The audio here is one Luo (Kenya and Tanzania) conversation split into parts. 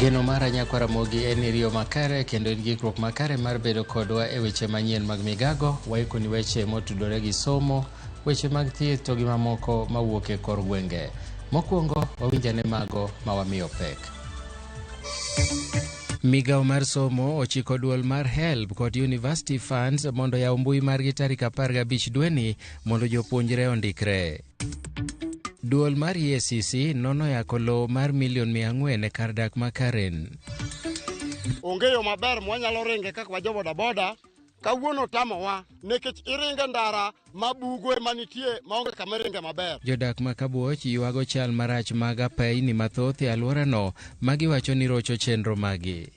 Geno mara nyakwar Ramogi en ni riyo makare kendo en gikruok makare mar bedo kodwa e weche manyien mag migago. Waikoni weche motudore gi somo, weche mag thieth to gi mamoko mawuok e kor gwenge. Mokwongo wawinj ane mago ma wamiyo pek. Migawo mar somo ochiko duol mar HELB kod University Funds mondo oyaw mbui margi tarik 15 dweni mondo jopuonjre ondikre. Duol mar EACC nono yako lowo mar milion 400 e kar dak ma Karen. Onge yo maber mwanyalo ringe kaka wajo bodaboda kawuono tamowa nikech iringe ndara ma bugo ema nitie maonge kama iringe maber. Jodak ma Kabuoch ywago chal marach mag apeyni mathoth e alworano ma giwacho ni rocho chenro maggi.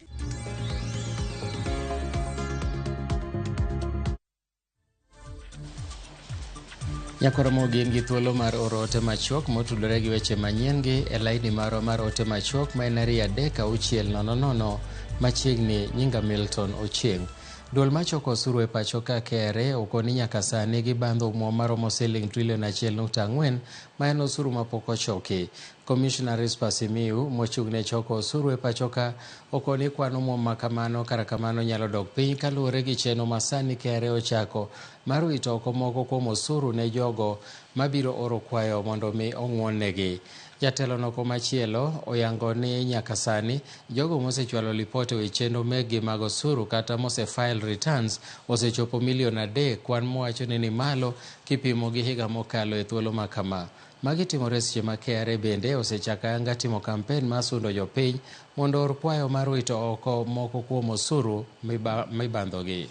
Nyakwar Ramogi in gi thuolo mar oro ote machuok motudore gi weche manyien gi e laini marwa mar ote machuok ma en 23600 machiegni nyinga Milton Ochieng. Duol machoko osuru e pacho ka KRA okoni nyaka sani gibandho omwom maromo siling trilion 1.4 ma en osuru mapok ochoki. Komishna Rispa Simiyu mochung' ne choko osuru e pacho ka okoni kwan omwom ma kamano kara kamano nyalo dok piny kaluwore gi chenro ma sani KRA ochako mar wito oko moko kuom osuru ne jogo mabiro oro kwayo mondo mi ong'wonnegi. Jatelono komachielo oyango ni nyaka sani jogo mosechwalo lipot e wi chenro mekgi mag osuru kata mose file returns osechopo milion 3 kwan mowacho ni ni malo kipimo gi higa mokalo e thuolo ma kama. Magi timore seche ma KRA bende osechako ayanga timo kampen mar sundo jopiny mondo or kwayo mar wito oko moko kuom osuru mibandhogi.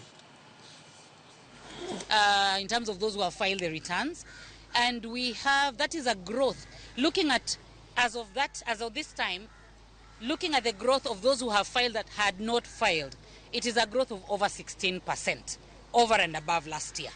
In terms of those who have filed the returns, and we have, that is a growth, looking at, as of that, as of this time, looking at the growth of those who have filed that had not filed, it is a growth of over 16% over and above last year.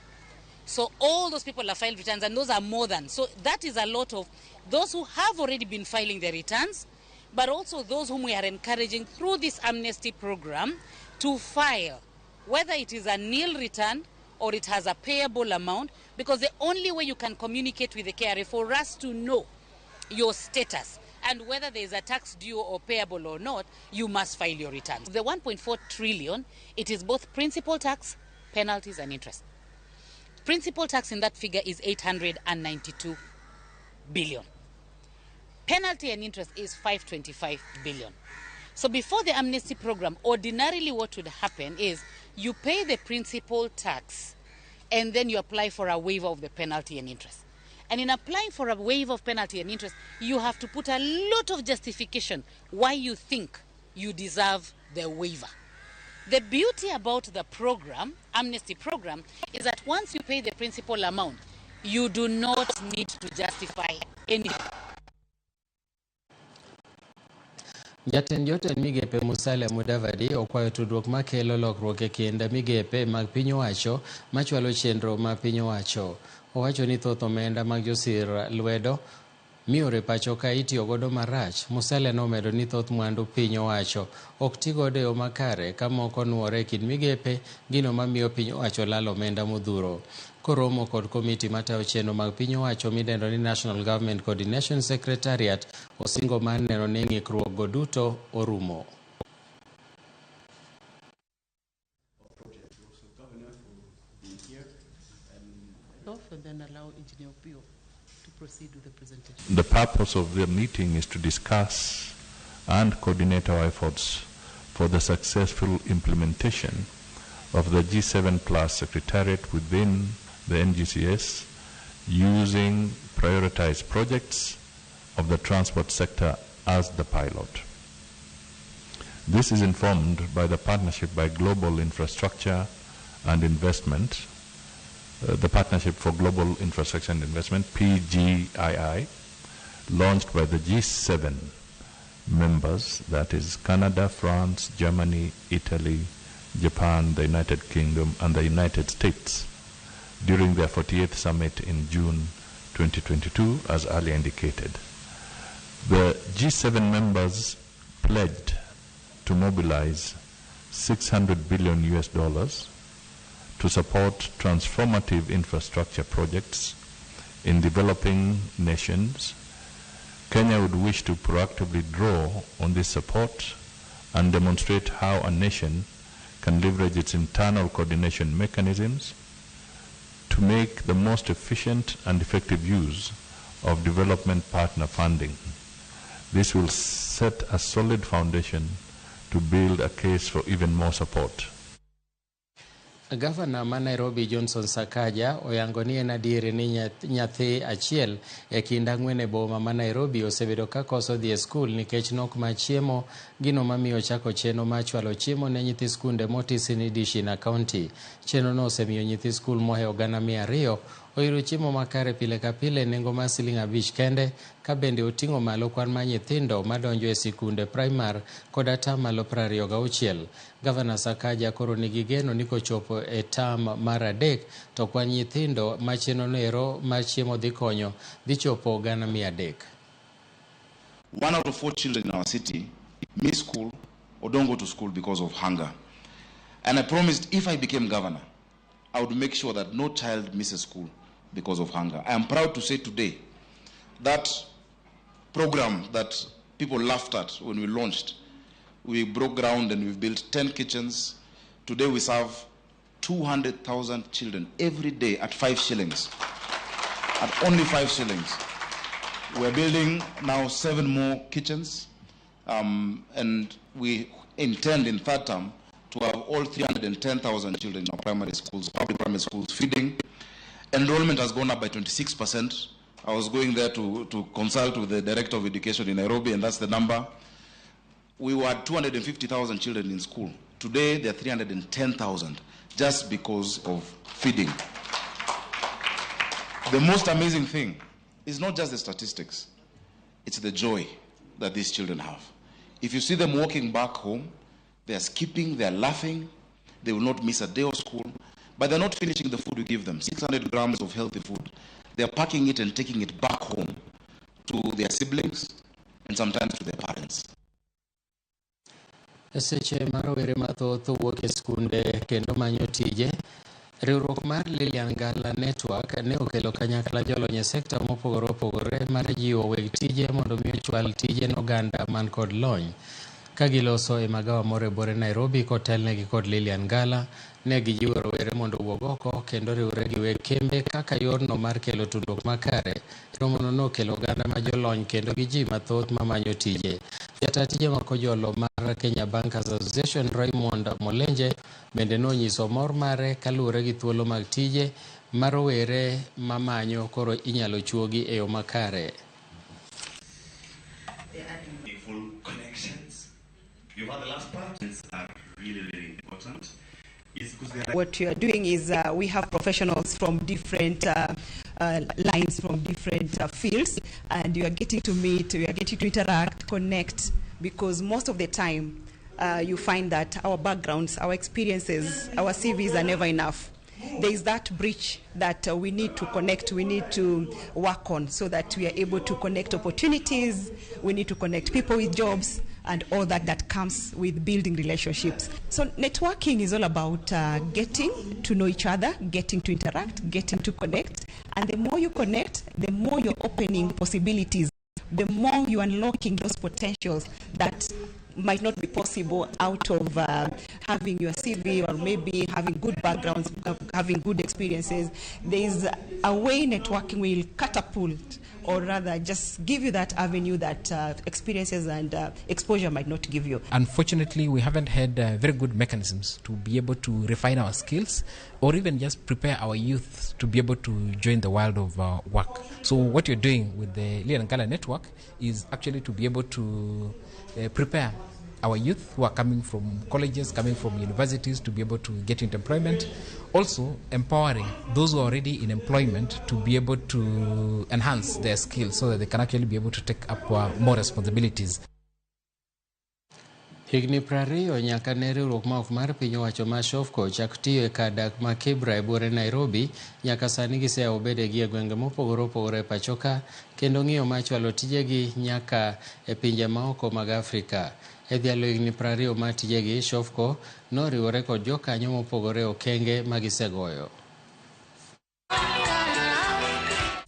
So all those people have filed returns, and those are more than. So that is a lot of those who have already been filing their returns, but also those whom we are encouraging through this amnesty program to file, whether it is a nil return or it has a payable amount, because the only way you can communicate with the KRA for us to know your status and whether there is a tax due or payable or not, you must file your returns. The 1.4 trillion, it is both principal tax, penalties and interest. Principal tax in that figure is 892 billion. Penalty and interest is 525 billion. So before the amnesty program, ordinarily what would happen is you pay the principal tax and then you apply for a waiver of the penalty and interest. And in applying for a waiver of penalty and interest, you have to put a lot of justification why you think you deserve the waiver. The beauty about the program, amnesty program, is that once you pay the principal amount, you do not need to justify anything. Jatend jotend migepe Musalia Mudavadi okwayo tudruok makelo lokruok e kind migepe mag piny owacho machwalo chenro ma piny owacho. Owacho ni thoth omenda mag josir lwedo mioro e pacho ka itiyo godo marach. Musalia nomedo ni thoth mwandu piny owacho ok ti godo e yo makare ka moko nuore e kind migepe, gino mamiyo piny owacho lalo omenda modhuro. Koromo kod komiti matayo chenro mag piny owacho midendo ni National Government Coordination Secretariat osingo mar neno ni ng'ikruok go duto orumo. And then allow Engineer Opio to proceed with the presentation. The purpose of the meeting is to discuss and coordinate our efforts for the successful implementation of the G7 Plus Secretariat within the NGCS using prioritized projects of the transport sector as the pilot. This is informed by the partnership by Global Infrastructure and Investment, the Partnership for Global Infrastructure and Investment, PGII, launched by the G7 members, that is Canada, France, Germany, Italy, Japan, the United Kingdom, and the United States, during their 48th summit in June 2022, as earlier indicated. The G7 members pledged to mobilize $600 billion US dollars to support transformative infrastructure projects in developing nations. Kenya would wish to proactively draw on this support and demonstrate how a nation can leverage its internal coordination mechanisms to make the most efficient and effective use of development partner funding. This will set a solid foundation to build a case for even more support. Gavana ma Nairobi Johnson Sakaja oyango ni en adieri ni nyathi achiel e kind ang'wen e boma ma Nairobi osebedo ka koso dhi e skul nikech nok mar chiemo, gino mamiyo chako chenro mar chwalo chiemo ne nyithi skunde motisi ni Dish in a County. Chenro no osemiyo nyithi skul mohewo 200,000 oyudo chiemo makare pile ka pile e nengo mar siling 5 kende, ka bende oting'o malo kwan mar nyithindo madonjo e sikunde primar kod 26%. Gavana Sakaja koro nigi geno ni kochopo e tam mar 3 to kwan nyithindo ma chenro noero mar chiemo dhi konyo dhi chopo 300,000. 1 out of 4 children in our city miss school or don't go to school because of hunger. And I promised if I became governor, I would make sure that no child misses school because of hunger. I am proud to say today that program that people laughed at when we launched, we broke ground and we've built 10 kitchens. Today we serve 200,000 children every day at 5 shillings. At only 5 shillings. We're building now 7 more kitchens, and we intend in third term to have all 310,000 children in our primary schools, public primary schools, feeding. Enrollment has gone up by 26%. I was going there to consult with the director of education in Nairobi, and that's the number. We were at 250,000 children in school. Today, there are 310,000 just because of feeding. The most amazing thing is not just the statistics, it's the joy that these children have. If you see them walking back home, they are skipping, they are laughing, they will not miss a day of school, but they're not finishing the food we give them, 600 grams of healthy food. They're packing it and taking it back home to their siblings and sometimes to their parents. Seche ma rowere mathoth wuok e skunde kendo manyo tije, riwruok mar Lilian Ngala Network ne okelo kanyakla jolony e sekta mopogore opogore mar jiwo weg tije mondo mi ochwal tije ne oganda man kod lony. Ka giloso e magawa moro e buore Nairobi kotelnegi kod Lilian Ngala, ne gijiwo rowere mondo owuog oko kendo riwre gi weg kembe kaka yorno mar kelo tudruok makare. Romono nokelo oganda ma jolony kendo gi ji mathoth mamanyo tije. Jata tije makojolo mar Kenya Bankers Association Raymond Molenje bende nonyiso mor mare kaluwore gi thuolo mag tije ma rowere mamanyo koro inyalo chuogi e yo makare. What we are doing is we have professionals from different lines, from different fields, and you are getting to meet, you are getting to interact, connect, because most of the time you find that our backgrounds, our experiences, our CVs are never enough. There is that bridge that we need to connect, we need to work on so that we are able to connect opportunities, we need to connect people with jobs and all that comes with building relationships. So networking is all about getting to know each other, getting to interact, getting to connect. And the more you connect, the more you're opening possibilities, the more you're unlocking those potentials that might not be possible out of having your CV or maybe having good backgrounds, having good experiences. There is a way networking will catapult, or rather just give you that avenue that experiences and exposure might not give you. Unfortunately, we haven't had very good mechanisms to be able to refine our skills or even just prepare our youth to be able to join the world of work. So what you're doing with the Lilian Ngala Network is actually to be able to prepare our youth who are coming from colleges, coming from universities, to be able to get into employment. Also empowering those who are already in employment to be able to enhance their skills so that they can actually be able to take up more responsibilities. Higni 20 nyaka ne riwruok ma ok mar piny owacho ma Shofco chak tiyo e kar dak ma Kibra e buore Nairobi, nyaka sani giseyawo bedegi e gwenge mopogore opogore e pacho ka kendo ng'iyo mar chwalo tijegi nyaka e pinje maoko mag Afrika. E dhialo higni 20 mar tijegi, Shofco noriwore kod jokanyo mopogore e okenge ma gisegoyo.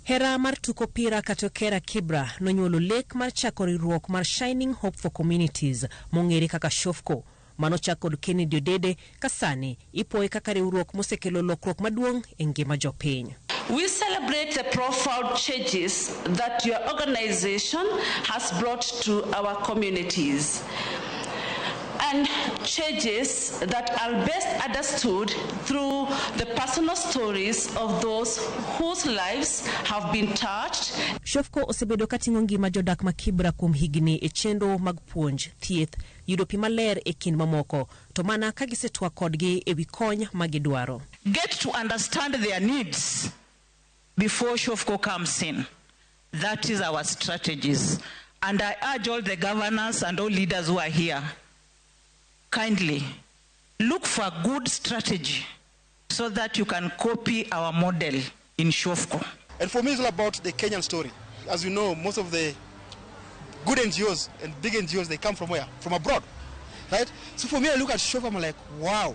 Hera mar tuko opira katokera Kibra nonyuolo lek mar chako riwruok mar Shining Hope for Communities mong'ere kaka SHOFCO manochak kod Kennedy Odede ka sani ipuoye kaka riwruok mosekelo lokruok maduong' e ngima jopiny. We celebrate the profound changes that your organization has brought to our communities, and changes that are best understood through the personal stories of those whose lives have been touched. SHOFCO osebedo kating'o ngima jodak ma Kibra kuom higni e chenro mag puonj, thieth, yudo pi maler e kind mamoko, to mana ka gisetwak kodgi e wi kony ma gidwaro. Get to understand their needs before SHOFCO comes in. That is our strategies. And I urge all the governors and all leaders who are here, kindly look for a good strategy so that you can copy our model in SHOFCO. And for me, it's all about the Kenyan story. As you know, most of the good NGOs and big NGOs, they come from where? From abroad, right? So for me, I look at SHOFCO, I'm like, wow,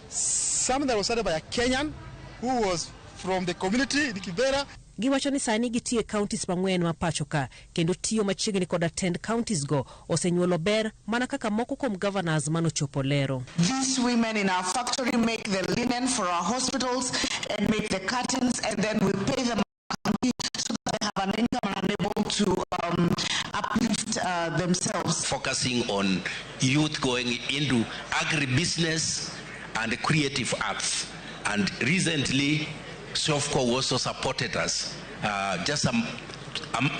something that was started by a Kenyan who was from the community in Kibera. Giwacho ni sani gitiyo e counties mang'wen ma pacho ka kendo tiyo machiegni koda tend counties go osenyuolo ber mana kaka moko kuom governors manochopo lero. These women in our factory make the linen for our hospitals and make the curtains, and then we pay them so that they have an income and are able to uplift themselves. Focusing on youth going into agribusiness and creative arts. And recently, SHOFCO also supported us. Just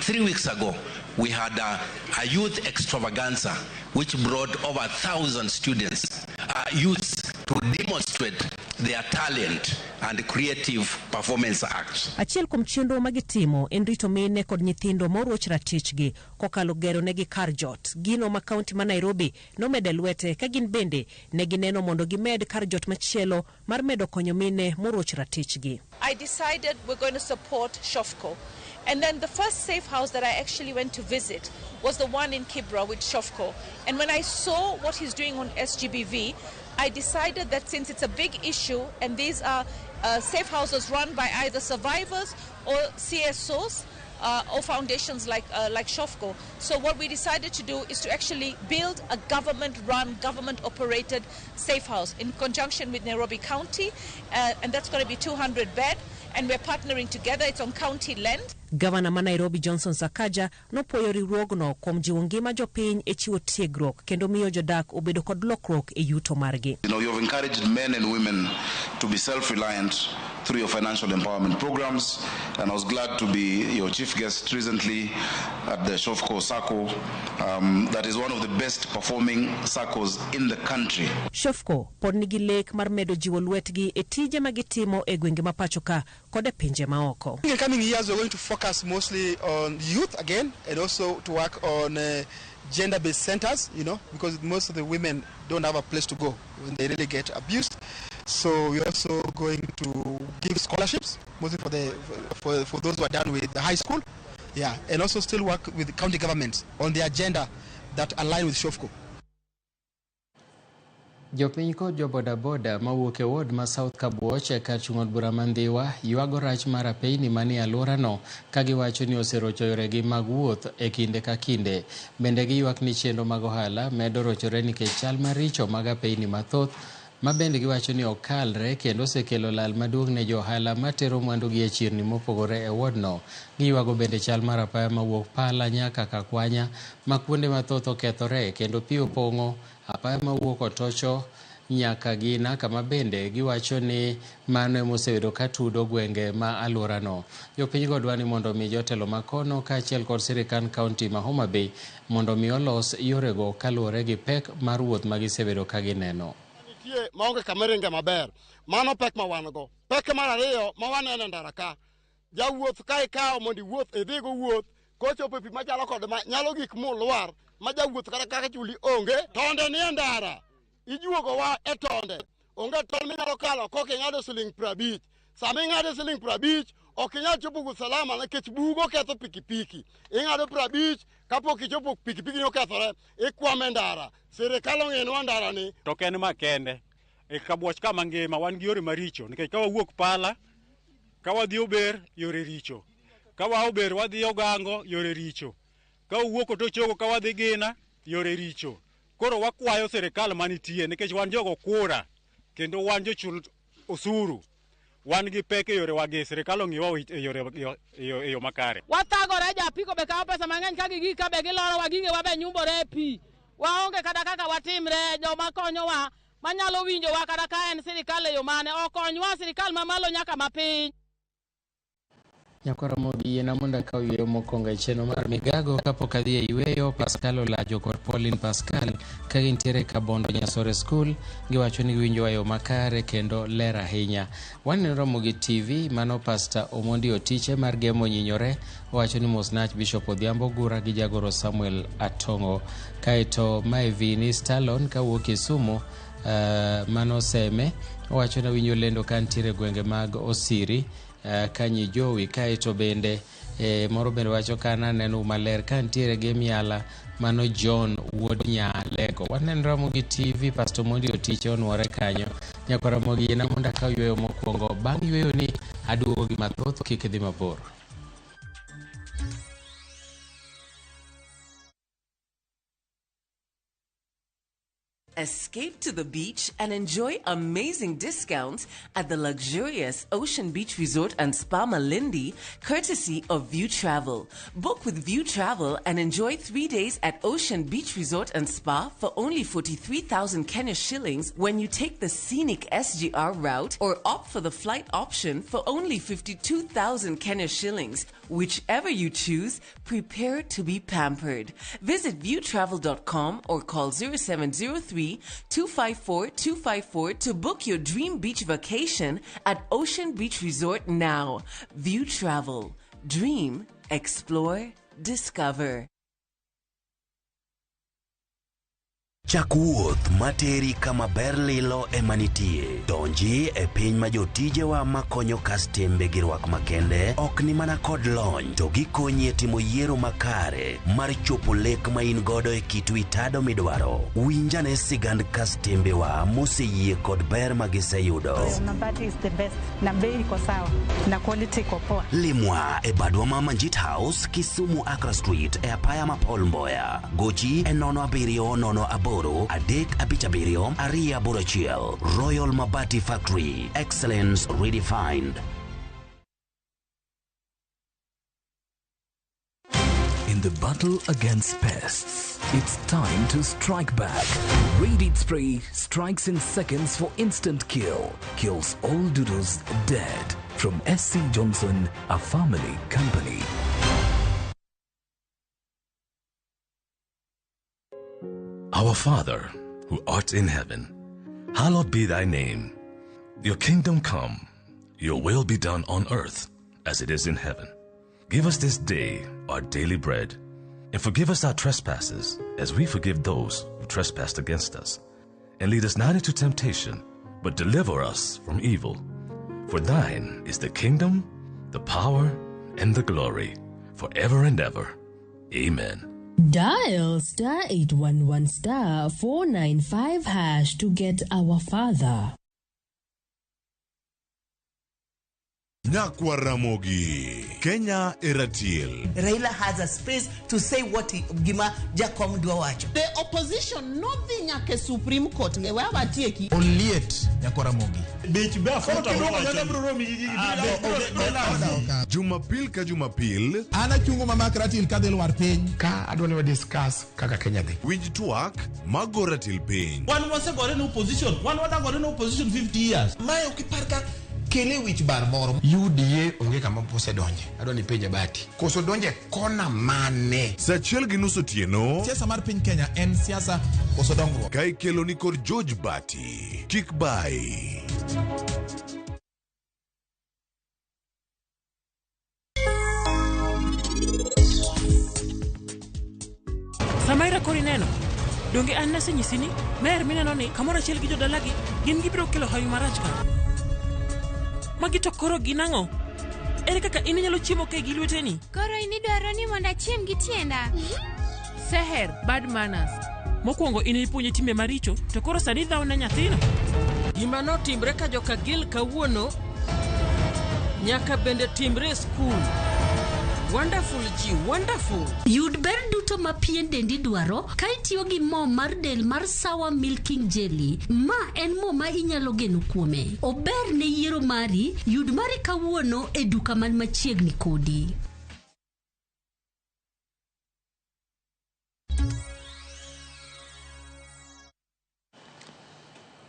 3 weeks ago, we had a youth extravaganza, which brought over 1,000 students, youths, to demonstrate their talent and creative performance acts. Achiel kuom chenro ma gitimo en rito mine kod nyithindo moroch ratichgi kokalo gero negi kar jot. Gino ma kaunti ma Nairobi nomede lwete ka gin bende ne gineno mondo gimed kar jot machielo mar medo konyo mine moroch ratichgi. I decided we're going to support SHOFCO. And then the first safe house that I actually went to visit was the one in Kibra with SHOFCO. And when I saw what he's doing on SGBV, I decided that since it's a big issue and these are safe houses run by either survivors or CSOs or foundations like SHOFCO. So what we decided to do is to actually build a government-run, government-operated safe house in conjunction with Nairobi County, and that's going to be 200 bed, and we're partnering together. It's on county land. Gavana ma Nairobi Johnson Sakaja nopuoyo riwruogno kuom jiwo ngima jopiny e chiwo tiegruok kendo miyo jodak obedo kod lokruok e yuto margi. You know, you've encouraged men and women to be self-reliant through your financial empowerment programs, and I was glad to be your chief guest recently at the SHOFCO SACCO, that is one of the best performing SACCOs in the country. SHOFCO pod nigi lek mar medo jiwo lwetgi e tije ma gitimo e gwenge ma pacho ka kod e pinje maoko. In the coming years, we're going to focus mostly on youth again, and also to work on gender-based centers, you know, because most of the women don't have a place to go when they really get abused. So we're also going to give scholarships, mostly for those who are done with the high school, yeah, and also still work with the county governments on the agenda that align with SHOFCO. Jopiny kod jobodaboda mawuok e ward ma South Kabuoch e kar chung' od bura ma Ndhiwa ywago rach mar apeyni manie alworano ka giwacho ni oserocho yoregi mag wuoth e kinde ka kinde. Bende giywak ni chenro mag ohala medo rochore nikech chal maricho mag apeyni mathoth ma bende giwacho ni ok kalre kendo osekelo lal maduong' ne jo ohala matero mwandugi e chirni mopogore e wardno. Giywago bende chal mar apaya mawuok Pala nyaka Kakwanya ma kuonde mathoth okethore kendo pi opong'o apaya mawuok Otocho nyaka Gina kama bende giwacho ni mano emosebedo ka tudo gwenge ma alworano. Jopinygo dwa ni mondo mi jotelo makono kaachiel kod sirikand kaunti ma Homa Bay mondo mi olos yorego kaluwore gi pek mar wuoth ma gisebedo ka gineno. Nitie maonge kama ringe maber. Mano pek ma wan go. Pek mar ariyo ma waneno e ndara ka. Jawuoth ka ikawo mondo iwuoth idhigo wuoth kochopo e pi machalo kod ma nyalo gik mulwar ma jawuoth kata kaka chuli onge. Tonde nie ndara. Ijuogowa e tonde. Onge tol minyalo kalo kok ing'ado siling 50. Sama ing'ado siling 50 ok inyal chopo wuoth salama nikech bugo ketho pikipiki. Ing'ado 50 kapok ichopo pikipiki ni okethore ikwamo e ndara. Sirikal ong'inwa ndara ni. To ok en ma kende. E Kabuoch kama ngima wan gi yore maricho nikech ka wawuok Pala ka wadhi Ober yore richo. Ka waober wadhi Ogango, yore richo. Ka owuok Otochogo ka wadhi Gina, yore richo. Koro wakwayo sirikal manitie nikech wan jogo kura kendo wan jochul osuru. Wan gi pek e yorewa gi sirikal ong'iwa e yore e yo makare. Wathagore japiko be kawo pesa mang'eny ka gigik ka be gilorowa gigewa be nyumbore e pi. Waonge kata kaka watimre joma konyowa manyalo winjowa kata ka en sirikal e yo mane okonywa sirikal mamalo nyaka mapiny. Nyakwar Ramogi yiena mondo akaw yweyo mokwongo e chenro mar migago kapok adhi e yweyo. Pascal Olajo kod Pauline Pascal ka gintiere Kabondo Nyasore School giwacho ni giwinjowa e yo makare kendo ler ahinya. Waneno Ramogi TV mano Pastor Omondi Otiche mar Gemo Nyinyore owacho ni mosna Archbishop Odhiambo Gura gi jagoro Samuel Atong'o. Kaeto mae Vini Stallone kawuok Kisumu mano Seme owacho ni awinjo lendo ka ntiere gwenge mag Osiri Kanyijowi. Kaeto bende moro bende wacho ka naneno maler ka ntiere Gemiala mano John wuod Nyalego. Waneno Ramogi TV Pastor Mondi Otiche onwore kanyo. Nyakwar Ramogi yiena mondo akaw yweyo mokwongo. Bang' yweyo ni aduogo gi mathoth kik idhi mabor. Escape to the beach and enjoy amazing discounts at the luxurious Ocean Beach Resort and Spa Malindi, courtesy of View Travel. Book with View Travel and enjoy 3 days at Ocean Beach Resort and Spa for only 43,000 Kenya shillings when you take the scenic SGR route or opt for the flight option for only 52,000 Kenya shillings. Whichever you choose, prepare to be pampered. Visit viewtravel.com or call 0703 254 254 to book your dream beach vacation at Ocean Beach Resort now. View Travel. Dream, explore, discover. Chak wuoth materi kama ber lilo ema nitie. Donji e piny ma jotijewa makonyo kastembe gi rwak makende ok ni mana kod lony to gikonyi e timo yiero makare mar chopo lek ma in godo e kit wi tado midwaro. Winjane sigand kastembewa moseyie kod ber ma giseyudo. Mabati is the best na bei iko sawa na quality iko poa. Limwa e badwa ma Manjit House, Kisumu Accra Street e apaya ma Paul Mboya. Gochi e 07 08 3 5 7 2 8 1. Royal Mabati Factory. Excellence redefined. In the battle against pests, it's time to strike back. Raid Spray strikes in seconds for instant kill. Kills all doodles dead. From SC Johnson, a family company. Our Father, who art in heaven, hallowed be thy name. Your kingdom come, your will be done on earth as it is in heaven. Give us this day our daily bread, and forgive us our trespasses as we forgive those who trespass against us. And lead us not into temptation, but deliver us from evil. For thine is the kingdom, the power, and the glory, forever and ever. Amen. Dial star 811 star 495 hash to get our father. Nyakwar Ramogi, Kenya Eratiel. Raila has a space to say what he, gima Jakom dwa wacho. The opposition nodhi nyaka e Supreme Court e we awatieki. Oliet Nyakwar Ramogi. Dich be Jumapil ka Jumapil. An achungo mama ratil kadhi lwar piny. Ka adwa ni wa discuss kaka Kenya dhi. Winj twak mago ratil piny. Wan wasegore ne opposition, wan wadagore ne opposition 50 years. Mae ok ipar ka kele wich bar moro. UDA onge kama osedonje. Adwa ni penja Bati. Koso donje kona mane? Saa 1:30 otieno. Siasa mar piny Kenya en siasa koso dongruok. Ka ikelo ni kod George Bati. Kik bai. Samaira kori neno. Donge an nasenyisi ni mer mineno ni kamoro achiel gi jodalagi gin gibiro kelo hawi marach ka. Magi to koro gin ang'o? Ere kaka in inyalo chiemo kae gi lweteni? Koro in idwaro ni mondo achiem gi tienda? Seher, bad manners. Mokwongo in ipuonje timbe maricho, to koro sani idhawo ne nyathino. Gima notimre ka joka Gil kawuono nyaka bende timre e skul. Wonderful ji, wonderful. Yud ber duto ma pien dendi dwaro ka itiyo gi mo mar del mar Sawa Milking Jelly. Ma en mo ma inyalo geno kuome. Ober ne yiero mari, yud mari kawuono e duka man machiegni kodi.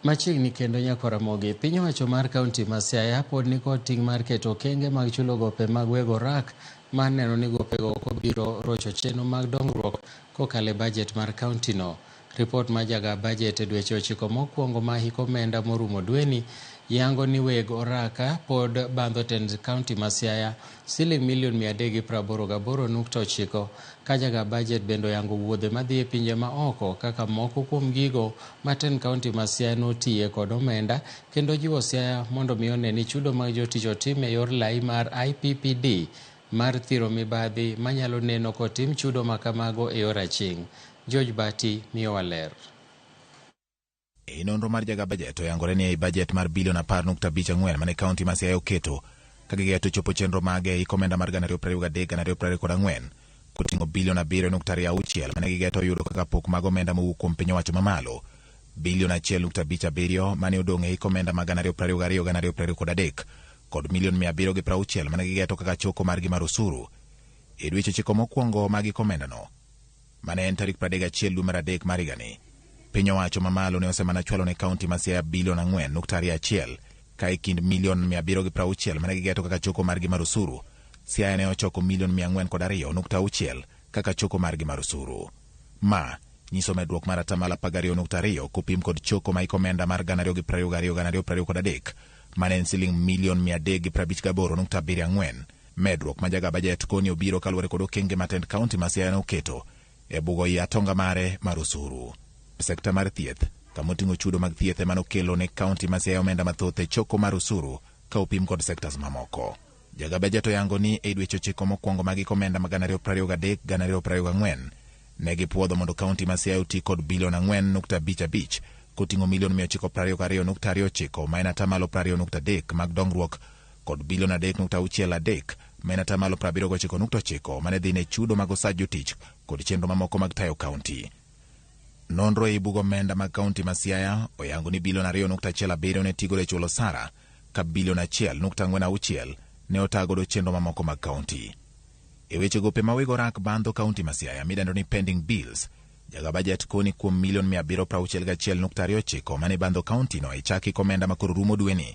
Machiegni kendo nyakwar Ramogi, piny owacho mar kaunti ma Siaya pod nikod ting' mar keto okenge mag chulo gope mag weg orak mar neno ni gopego ok obiro rocho chenro mag dongruok kokalo e bajet mar kaunti no. Ripot mar jaga bajet e dweche 9 mokwongo ma hik omenda morumo dweni yango ni weg oraka pod bandho tend kaunti ma Siaya siling milion 388.9 ka jaga bajet bende oyango wuodhe madhi e pinje ma oko kaka moko kuom gigo ma tend kaunti ma Siaya notiye kod omenda kendo jiwo Siaya mondo mi one ni chudo mag jotich otim e yor lai mar IPPD mar thiro mibadhi manyalo neno kotim chudo makamago e yor aching'. George Bati miyowa ler. E nonro mar jaga bajet oyangore ni ei bajet mar bilion 10.54 mane kaunti ma Siaya oketo ka gigeto chopo chenro mage e hik omenda mar 2023-2024 koting'o bilion 7.26 mane gigeto yudo kaka pok mag omenda mowuok kuom piny owacho mamalo, bilion 1.57 mane odong' e hik omenda mag 2022-2023 kod milion 760 mane gigeto kaka choko margi mar osuru. E dweche 9 mokwongo mag hik omendano mane en tarik 31 dwe mar 3 mar higani, piny owacho mamalo ne osemana chwalo ne kaunti ma Siaya bilion 4.21 ka e kind milion 760 mane gigeto kaka choko margi mar osuru, Siaya ne ochoko milion 402.6 kaka choko margi mar osuru. Ma nyiso medruok mar 12.2% kopim kod choko ma hik omenda mar 2022-2023 mane en siling milion 358.74. Medruok ma jaga bajet koni obiro kaluwore kod okenge ma tend kaunti ma Siaya noketo e bugo i atonga mare mar osuru. Sekta mar thieth, kama oting'o chudo mag thieth ema nokelo ne kaunti ma Siaya omenda mathoth e choko mar osuru ka opim kod sektas mamoko. Jaga bajet oyango ni e dweche 9 mokwongo mag hik omenda mag 2023-2024 ne gipuodho mondo kaunti ma Siaya oti kod bilion 4.55 koting'o milion 922.29 ma en 20.3% mag dongruok kod bilion 3.63 ma en 79.9% mane dhi ne chudo mag osach jotich kod chenro mamoko mag tayo kaunti. Nonro ei bug omenda mag kaunti ma Siaya oyango ni bilion 2.17 ne tigodo e chulo osara ka bilion 1.46 ne otagodo chenro mamoko mag kaunti. E weche gope ma weg orak bandho kaunti ma Siaya midendo ni pending bills, jaga bajet koni kuom milion 761.29 mane bandho kaunti no e chak hik omenda ma koro rumo dweni,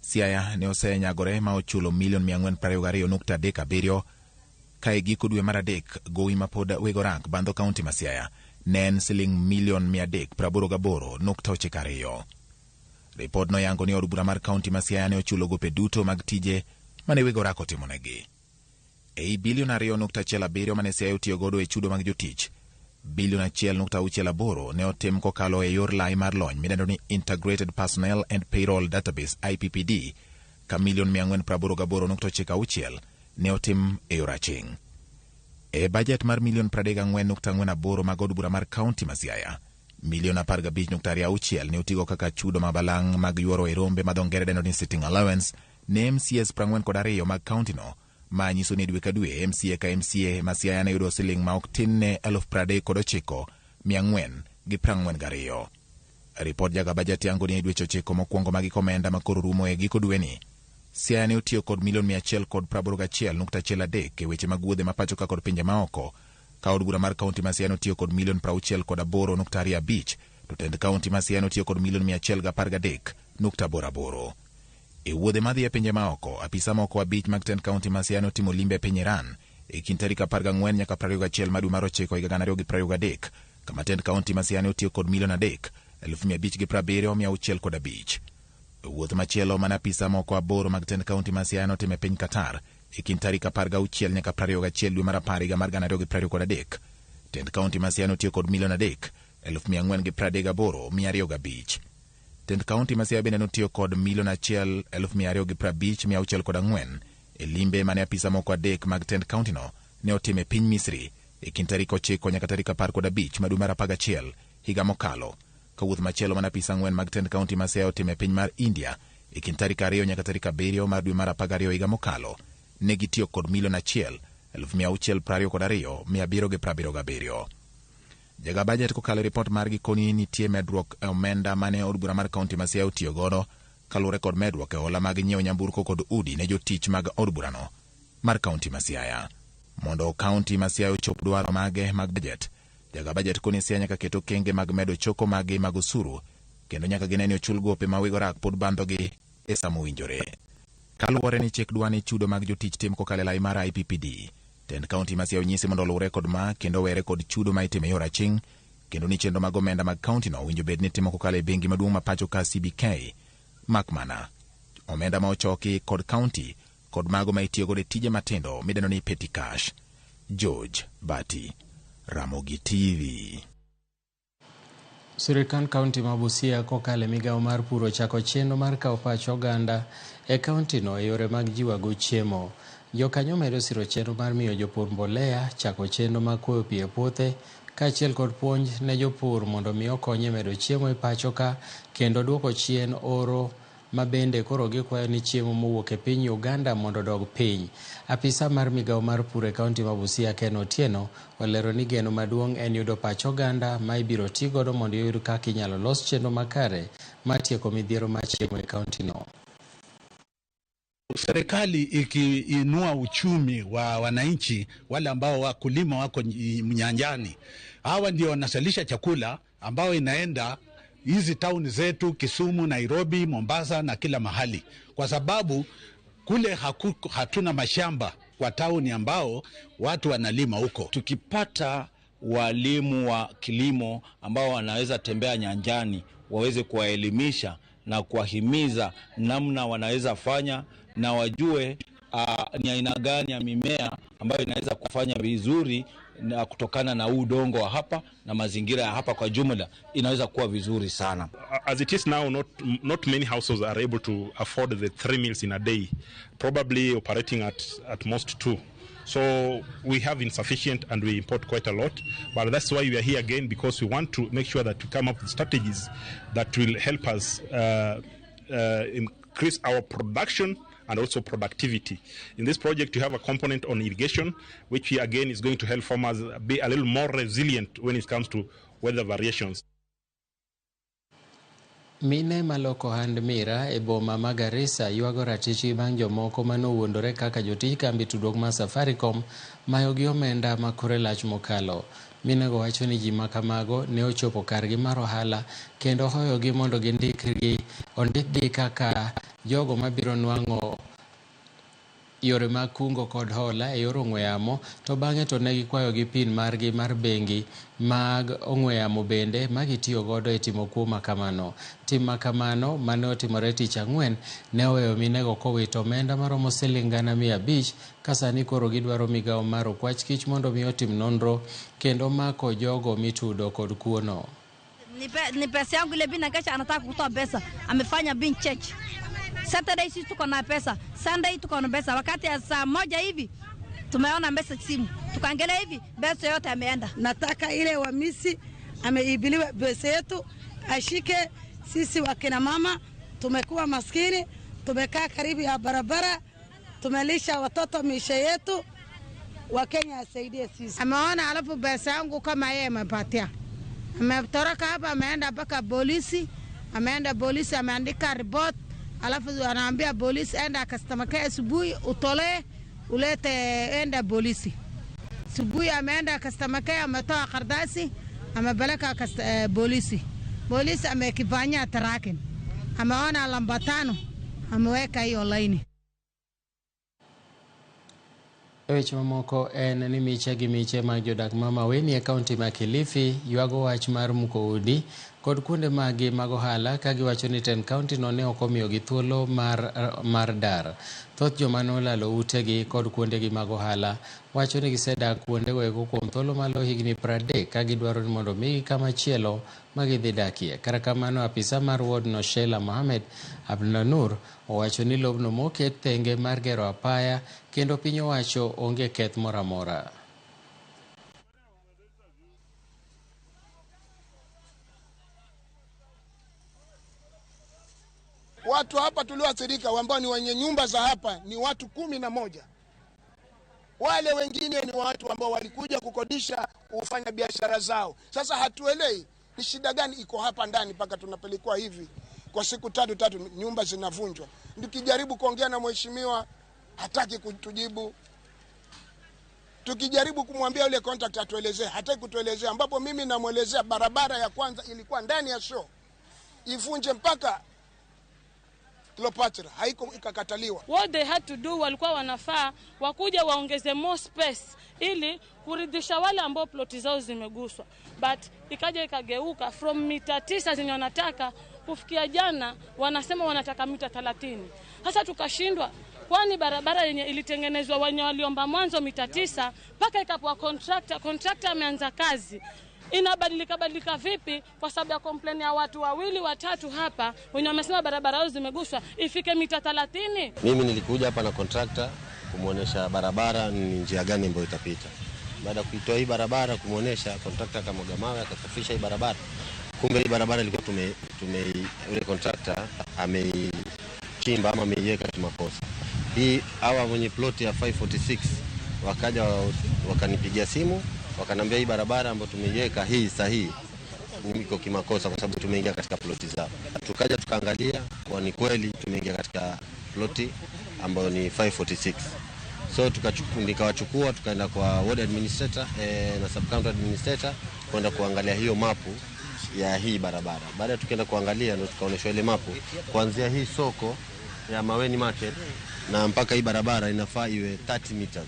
Siaya ne osenyagore ma ochulo milion 422.37 ka e giko dwe mar 3 gowi ma pod weg orak bandho kaunti ma Siaya ne en siling milion 388.92. Ripod noyango ni od bura mar kaunti ma Siaya ne ochulo gope duto mag tije mane weg orak otimonegi. Ei bilion 2.17 mane Siaya otiyo godo e chudo mag jotich, bilion 1.68 ne otim kokalo e yor lai mar lony midendo ni Integrated Personnel and Payroll Database IPPD, ka milion 488.96 ne otim e yor aching'. E bajet mar milion 34.48 mag od bura mar kaunti ma Siaya, milion 15.26 ne otigo kaka chudo ma balang' mag yuoro e rombe ma dho ngere dendo ni sitting allowance ne MCAs 42 mag kaunti no, ma nyiso ni dwe ka dwe MCA ka MCA ma Siaya ne yudo siling ma ok tin ne 39,442. Ripod jaga bajet yango ni e dweche 9 mokwongo mag hik omenda ma koro rumo e giko dweni, Siaya ne otiyo kod milion 181.13 e weche mag wuodhe ma pacho ka kod pinje maoko, ka od bura mar kaunti ma Siaya notiyo kod milion 68.25, to tend kaunti ma Siaya notiyo kod milion 113.88. E wuodhe madhi e pinje maoko, apisa moko 5 mag tend kaunti ma Siaya notimo limbe e piny Iran e kind tarik 14 nyaka 21 mar dwe mar 9 higa 2023, kama tend kaunti ma Siaya ne otiyo kod milion 3,570,605. E wuoth machielo mane apisa moko 8 mag tend kaunti ma Siaya notimo e piny Qatar e kind tarik 16 nyaka 21 dwe mar 10 higa mar 2023, tend kaunti ma Siaya notiyo kod milion 3,438,205. Tend kaunti ma Siaya bende notiyo kod milion 1,250,604 e limbe mane apisa moko 3 mag tend kaunti no ne otimo e piny Misri e kind tarik 9 nyaka tarik 15 mar dwe mar 11 higa mokalo, ka wuoth machielo mane apisa 4 mag tend kaunti ma Siaya otimo e piny mar India e kind tarik 2 nyaka tarik 7 mar dwe mar 12 higa mokalo, ne gitiyo kod milion 1 622,777. Jaga bajet kokalo e ripot margi koni nitie medruok e omenda mane od bura mar kaunti ma Siaya otiyo godo kaluwore kod medruok e hola mag nyiewo nyamburko kod udi ne jotich mag od burano mar kaunti ma Siaya. Mondo kaunti ma Siaya ochop dwaro mage mag bajet, jaga bajet koni Siaya nyaka ket okenge mag medo choko magi mag osuru kendo nyaka gine ni ochul gope ma weg orak pod bandhogi e sa mowinjore. Kaluwore ni chik dwa ni chudo mag jotich tim kokalo e lai mar IPPD, tend kaunti ma Siaya onyisi mondo oluwre kod ma kendo owere kod chudo ma itimo e yor aching', kendo ni chenro mag omenda mag kaunti no owinjo bed ni timo kokalo e bengi maduong' ma pacho ka CBK, mak mana omenda ma ochoki kod kaunti kod mago ma itiyo godo e tije matindo midendo ni petty cash. George Bati, Ramogi TV. Sirikand kaunti ma Busia kokalo e migawo mar pur ochako chenro mar kawo pach oganda e kauntino e yore mag jiwago chiemo. Jokanyo medo siro chenro mar miyo jopur mbolea, chako chenro mag kuoyo pi e puothe, kaachiel kod puonj ne jopur mondo mi okony e medo chiemo e pacho ka kendo duoko chien oro ma bende koro gikwayo ni chiemo mowuok e piny Uganda mondo odog piny. Apisa mar migawo mar pur e kaunti ma Busia Ken Otieno olero ni geno maduong' en yudo pach oganda ma ibiro ti godo mondo oyud kaka inyalo los chenro makare mar tieko midhiero mar chiemo e kauntino. Serikali ikiinua uchumi wa wananchi wale ambao wakulima wako nyanjani, hawa ndio wanazalisha chakula ambao inaenda hizi town zetu Kisumu, Nairobi, Mombasa na kila mahali, kwa sababu kule hatuna mashamba kwa town ambao watu wanalima huko. Tukipata walimu wa kilimo ambao wanaweza tembea nyanjani, waweze kuwaelimisha na kuwahimiza namna wanaweza fanya na wajue ni aina gani ya mimea ambayo inaweza kufanya vizuri na kutokana na udongo wa hapa na mazingira ya hapa kwa jumla inaweza kuwa vizuri sana. As it is now, not many households are able to afford the 3 meals in a day, probably operating at most 2. So we have insufficient and we import quite a lot, but that's why we are here again, because we want to make sure that we come up with strategies that will help us increase our production and also productivity. In this project, you have a component on irrigation, which again is going to help farmers be a little more resilient when it comes to weather variations. Mine maloko hand mira e boma ma Garissa ywago ratichgi bang' jomoko manowuondore kaka jotij kambi tudruok mar Safaricom mayogi omenda ma kore lach mokalo. Minego wacho ni ji makamago ne ochopo kargi mar ohala kendo hoyogi mondo ondikgi kaka jogo mabiro nwang'o yore mag kungo kod hola e yor ong'we yamo, to bang'e to ne gikwayogi pin margi mar bengi mag ong'we yamo bende ma gitiyo godo e timo kuo makamano. Tim makamano mane otimore tich ang'wen ne oweyo minego kowito omenda maromo siling 500,000 ka sani koro gidwaro migawo mar okwach kich mondo mi otim nonro kendo mako jogo mitudo kod kuono. Ni pesa yangu ile bina kesha anataka kutoa pesa, amefanya bin check. Saturday sisi tuko na pesa, Sunday tuko na pesa. Wakati ya saa 1 hivi tumeona message simu, tukaangalia hivi pesa yote ameenda. Nataka ile wamisi ameibiliwa pesa yetu ashike. Sisi wakina mama tumekuwa maskini, tumekaa karibu ya barabara, tumelisha watoto maisha yetu. Wakenya asaidie sisi. Ameona alafu pesa yangu kama yeye amepatia. Ametoroka hapa ameenda mpaka polisi, ameenda polisi ameandika report. Alafu anaambia polisi enda customer care asubuhi utolee ulete, enda polisi. Asubuhi ameenda customer care ametoa karatasi amepeleka polisi. Polisi amekifanya tracking. Ameona namba 5 ameweka hiyo line. Weche mamoko en ni miche gi miche mag jodak ma Maweni e kaunti ma Kilifi ywago wach mar muko udi kod kuonde magi mag ohala ka giwacho ni tend kaunti no ne ok omiyogi thuolo mar dar. Thoth joma nolalo utegi kod kuondegi mag ohala wacho ni gisedak kuondego eko kuom thuolo malo higni 30 ka gidwaro ni mondo omigi kama chielo ma gidhi dakie. Kata kamano, apisa mar ward no Sheila Mohamed Abdulnur owacho ni lobno moket thenge mar gero apaya kendo piny owacho onge keth moro amora. Watu hapa tulioathirika ambao ni wenye nyumba za hapa ni watu 11. Wale wengine ni watu ambao walikuja kukodisha kufanya biashara zao. Sasa hatuelewi ni shida gani iko hapa ndani mpaka tunapelekwa hivi kwa siku tatu nyumba zinavunjwa. Tukijaribu kuongea na mheshimiwa hataki kutujibu. Tukijaribu kumwambia yule contact atuelezee, hataki kutuelezea, ambapo mimi namuelezea barabara ya kwanza ilikuwa ndani ya show ivunje mpaka Cleopatra, haiko, ikakataliwa. What they had to do, walikuwa wanafaa wakuja waongeze more space ili kuridhisha wale ambao ploti zao zimeguswa, but ikaja ikageuka from mita 9 zenye wanataka kufikia jana wanasema wanataka mita 30. Sasa tukashindwa, kwani barabara yenye ilitengenezwa wenye waliomba mwanzo mita 9 mpaka ikapewa contractor ameanza kazi, inabadilika badilika vipi kwa sababu ya complain ya watu wawili watatu hapa wenye wamesema barabara yao zimeguswa ifike mita 30? Mimi nilikuja hapa na contractor kumuonesha barabara ni njia gani ambayo itapita. Baada ya kuitoa hii barabara kumuonesha, contractor akamwaga mawe akasafisha hii barabara. Kumbe hii barabara ilikuwa tume yule contractor ameichimba ama ameiweka kimakosa. Hii hawa mwenye plot ya 546 wakaja wakanipigia simu wakanambia hii barabara ambayo tumeiweka hii sahihi iko kimakosa kwa sababu tumeingia katika ploti zao. Tukaja tukaangalia kwa ni kweli tumeingia katika ploti ambayo ni 546. So nikawachukua tukaenda kwa ward administrator na sub county administrator kwenda kuangalia hiyo mapu ya hii barabara. Baada tukaenda kuangalia ndio tukaonyeshwa ile mapu kuanzia hii soko ya Maweni Market na mpaka hii barabara inafaa iwe 30 meters.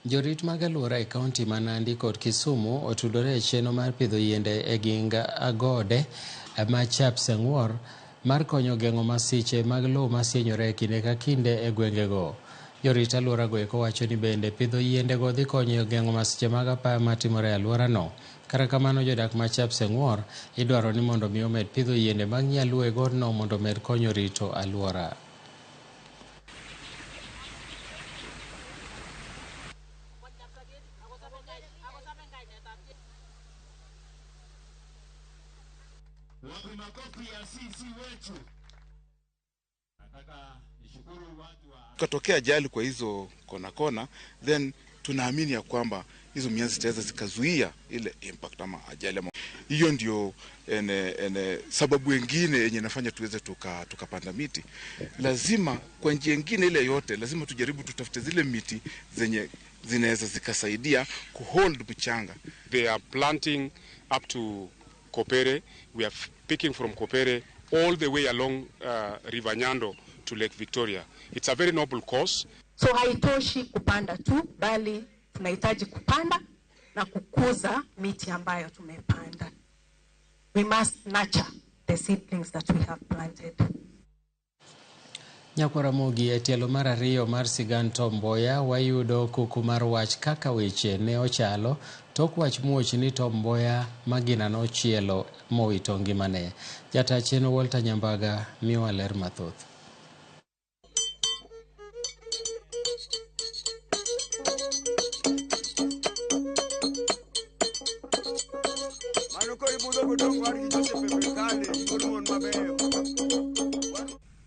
Jorit mag alwora e kaunti ma Nandi kod Kisumu otudore e chenro mar pidho yiende e ging agode ma Chapseng'wor mar konyo geng'o masiche mag lowo masienyore kinde ka kinde e gwengego. Jorit alworago eko wacho ni bende pidho yiendego dhi konyo geng'o masiche mag apaya matimore e alworano. Kata kamano, jodak ma Chapseng'wor idwaro ni mondo mi omed pidho yiende mag nyaluo e godno mondo omed konyo rito alwora. Katokea ajali kwa hizo kona kona, then tunaamini ya kwamba hizo mianzi zitaweza zikazuia ile impact ama ajali. Hiyo ndio sababu nyingine yenye inafanya tuweze tukapanda miti. Lazima kwa njia nyingine ile yote, lazima tujaribu tutafute zile miti zenye zinaweza zikasaidia kuhold mchanga. They are planting up to Kopere. We are picking from Kopere all the way along River Nyando to Lake Victoria. It's a very noble cause. So haitoshi kupanda tu, bali tunahitaji kupanda na kukuza miti ambayo tumepanda. We must nurture the seedlings that we have planted. Nyakwaramogi e tielo mar ariyo mar sigand Tom Mboya wayudo kuku mar wach kaka weche ne ochalo tok wach muoch ni Tom Mboya magina nochielo mowito ngimane. Jata chenro Walter Nyambaga miwa ler mathoth.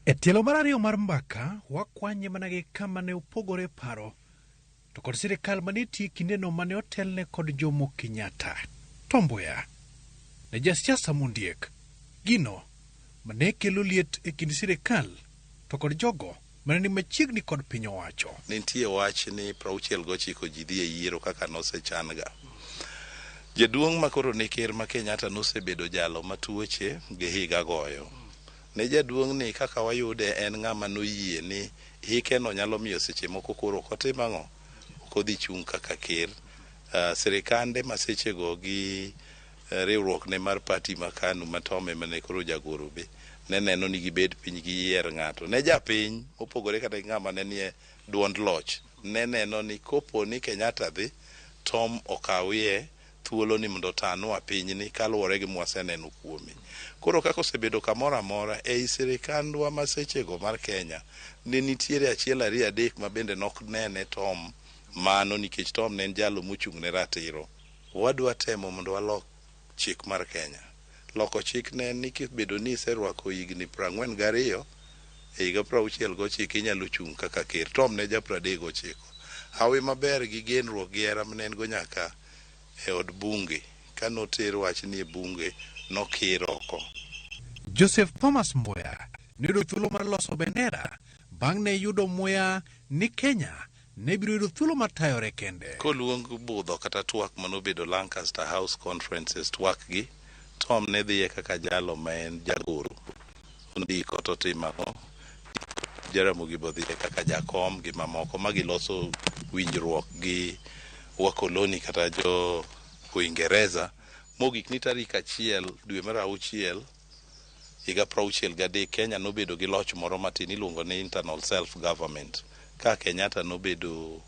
E tielo mar ariyo mar mbaka wakwanye mana gi kama ne opogore paro to kod sirikal manitie kindeno mane otelne kod Jomo Kenyatta. Tom Mboya ne jasiasa mondiek, gino mane kelo liet e kind sirikal to kod jogo mane ni machiegni kod piny owacho. Nitie wach ni 69 ji dhi e yiero kaka nosechan-ga. Jaduong' ma koro ne ker ma Kenyatta nosebedo jalo ma tuoche gi higa goyo. Ne jaduong' ni kaka wayude en ng'ama noyie ni hike no nyalo miyo seche moko koro ok otim ang'o, ok odhi chung' kaka ker. Sirikande ma sechego gi riwruok ne mar party ma KANU ma Tom ema ne koro jagoro be ne neno ni gibed piny giyier ng'ato. Ne japiny mopogore kata gi ng'ama ne nie duond loch ne neno ni kopo ni Kenyatta dhi, Tom okawie thuolo ni mondo otanwa pinyni kaluwore gi mwaseneno kuome. Koro kaka osebedo kamoro amora ei sirikandwa ma sechego mar Kenya ne nitiere achiel ariyo adek ma bende nok nene Tom mano nikech Tom ne en jalo mochung' ne ratiro. Wadwa temo mondo walok chik mar Kenya. Loko chik ne en ni kibedo ni iserwako higni 42 e higa 69 inyalo chung' kaka ker. Tom ne ja 39. Hawi maber gi genruok gi hera mane en go nyaka e od bunge ka noter wachni e bunge nokir oko. Joseph Thomas Mboya ne oyudo thuolo mar loso bendera bang' ne yudo muya ni Kenya ne biro yudo thuolo mar tayore kende. Koluong budho kata twak manobedo Lancaster House Conferences twak gi, Tom ne dhiye kaka jalo ma en jagoro. Ondiko to timo ang'o? Jaramogi bo dhiye kaka jakom gi mamoko ma giloso winjruok gi wakoloni kata jo Uingereza. Mogik ni tarik 1 dwe mar 6 higa 63 Kenya nobedo gi loch moro matin iluongo ni internal self government ka Kenyatta nobedo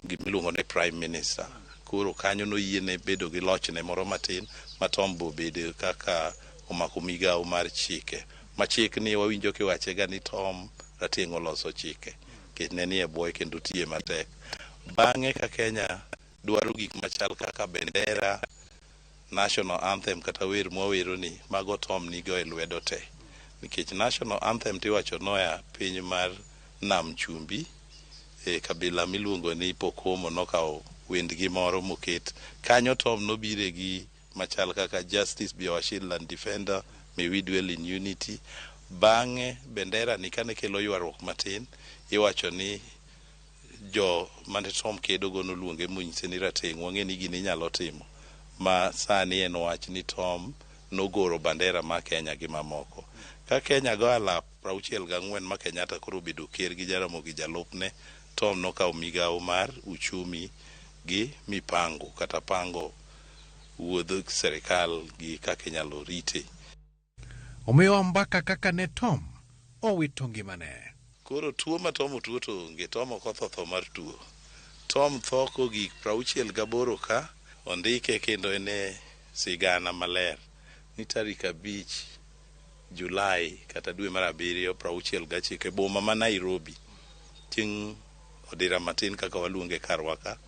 gimiluongo ni prime minister. Koro kanyo noyiene bedo gi lochne moro matin ma Tom bo bedo kaka omako migawo mar chike. Ma chik ni wawinjo kiwache ga ni Tom Rateng' oloso chike nikech ne nie bwoye kendo tiye matek. Bang'e ka Kenya dwaro gik machal kaka bendera, national anthem kata wer mwawero ni mago Tom nigo e lwedo te. Nikech national anthem tiwacho noya piny mar Nam Chumbi e kabila miluongo ni Pokomo nokawo wendgi moro moket. Kanyo Tom nobire gi machal kaka Justice be our shield and defender, may we dwell in unity. Bang'e bendera ni kane kelo ywaruok matin, iwacho ni jo mane Tom kedo go noluonge monyise ni Rateng' wang'e ni gini inyalo timo. Ma sani en wach ni Tom nogoro bandera ma Kenya gi mamoko. Ka Kenya go alap 64 ma Kenyatta koro obedo ker gi Jaramogi jalupne, Tom nokawo migawo mar uchumi gi mipango kata pango wuodh serikal gi kaka inyalo rite. Omiyowa mbaka kaka ne Tom owito ngimane. Koro tuo ma Tom otuo to onge, Tom ok otho tho mar tuo. Tom tho kogik 68 ka ondike kendo en e sigana maler ni tarik 5 Julai kata dwe mar 7 69 e boma ma Nairobi chieng' odira matin kaka waluonge karwa ka.